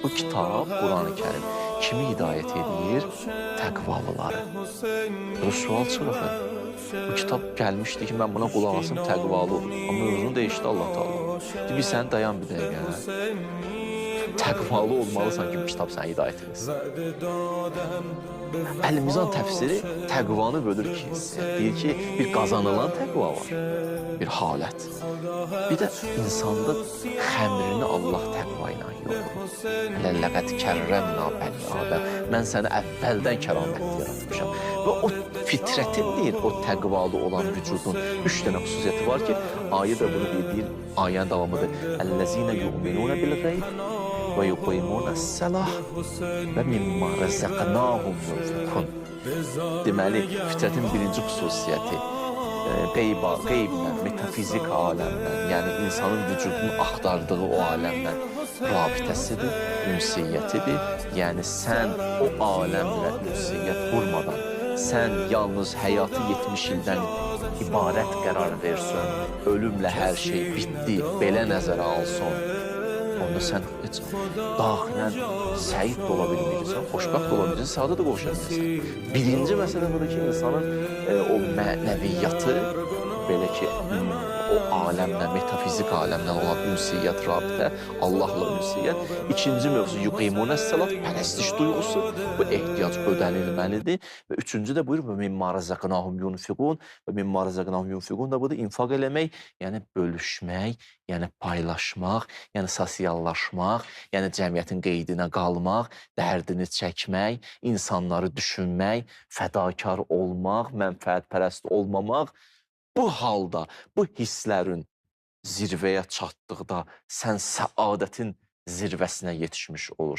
Bu kitab, Qurani Kərim, kimi hidayət edir? Təqvalıları. Bu sual çıxır axı. Bu kitab gəlmişdi ki, mən buna qulaq asım, təqvalı olum. Amma mövzunu dəyişdi Allah Taala. Deyir, sən dayan bir dəqiqə. Təqvalı olmalısan ki, bu kitab səni hidayət etsin. Əl-Mizan təfsiri təqvanı bölür iki hissəyə. Deyir ki, bir qazanılan təqva var, bir halət. Bir də insanda xəmrini Allah təqva ilə yoğurur. Ləqəd kərrəmna bəni Adəm. Mən səni əvvəldən kəramətli yaratmışam. Və o fitrətin deyir, o təqvalı olan vücudun üç dənə xüsusiyyəti var ki, ayə də bunu deyir, deyir ayənin davamıdır. Əlləzinə yu'minuna bil qeyb və yuqimunəs-səlah və mimma rəzəqnahum yunfiqun. Deməli, fitrətin birinci xüsusiyyəti qeyblə, metafizik aləmlə, yəni insanın vücudunun axtardığı o aləmlə rabitəsidir, ünsiyyətidir. Yəni sən o aləmlə ünsiyyət qurmadan, sən yalnız həyatı 70 ildən ibarət qərar versin, ölümlə hər şey bitdi, belə nəzərə alsın. Onda sən heç daxilən səid də ola bilməyəcəksən, xoşbəxt də ola bilməyəcəksən, səadətə də qovuşa bilməyəcəksən. Birinci məsələ budur ki, insanın o mənəviyyatı, belə ki, o aləmlə, metafizik aləmlə olan ünsiyyət, rabitə, Allahla ünsiyyət. İkinci mövzu yuqimunəs-səlat, pərəstiş duyğusu, bu ehtiyac ödənilməlidir. Və üçüncü də buyurur, və mimma rəzəqnahum yunfiqun, və mimma rəzəqnahum yunfiqun da budur, infaq eləmək, yəni bölüşmək, yəni paylaşmaq, yəni sosiallaşmaq, yəni cəmiyyətin qeydinə qalmaq, dərdini çəkmək, insanları düşünmək, fədakar olmaq, mənfəətpərəst olmamaq. Bu halda, bu hisslərin zirvəyə çatdıqda sən səadətin zirvəsinə yetişmiş olursan.